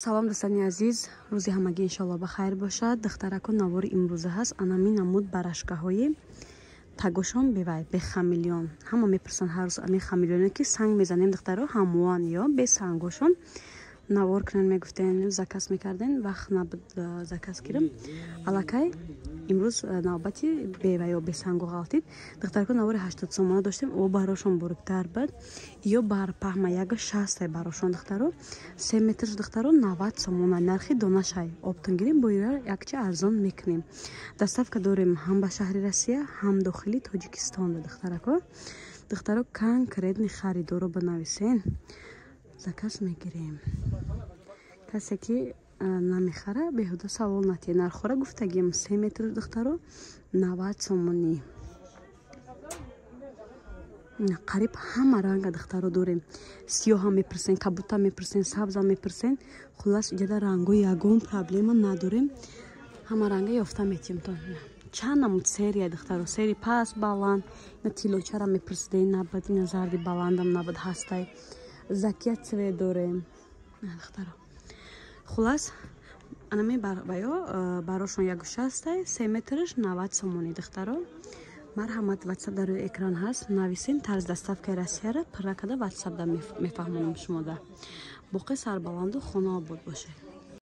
Салом, дӯстони азиз, рӯзи ҳамагӣ иншоалло ба хайр бошад. Духтараку, навори имрӯза ҳаст анами намуд барашкаҳои тагошон бевай, бехамелеон. Ҳама мепурсанд ҳар рӯз ами хамелеоне, ки санг мезанем, духтаро, ҳамуан ё бесангошон навор кунен мегуфтен, заказ мекарден, вақт набуд заказ кирам. Аллакай имрӯз навбати бева ё бесангу ғалтид. Духтараку, навори 80 сомона доштем, о барошон бургтар буд ё барпаҳма яга 60-ай барошон, духтаро, 3 метрш, духтаро, 90 сомона нархи донашай. Оптом гирем, бо ира якчи арзон мекунем. Доставка дорем ҳам ба шаҳри Россия, ҳам дохили Тоҷикистон. Духтарако, духтаро, конкретный харидоро банависен, заказ мегирем. Касе ки намехара, беҳуда савол натиҳед. Нархора гуфтагим: 3 метр, духтаро, 90 сомонӣ. Қариб ҳама ранга, духтаро, дорем. Сиёҳам мепурсен, кабутам мепурсен, сабзам мепурсен. Хуллас, иҷода рангҳои ягон проблема надорем, ҳама ранга ёфта метиҳем. То чанд намуд серия, духтаро, сери паст, баланд. Ина тиллочара мепурсиден, набуд, ина зарди баландам набуд, ҳастай. Закия цвет дорем, духтаро. Хуллас, анами баё барошон ягу 60-ай, 3 метрш 90 сомонӣ. Духтаро, марҳамат, Ватсап дар рӯи экран ҳаст, нависем. Тарзи доставкаи Россияра пурра када Ватсапда мефаҳмонам шумода. Боқӣ сарбаланду хонаобод бошед.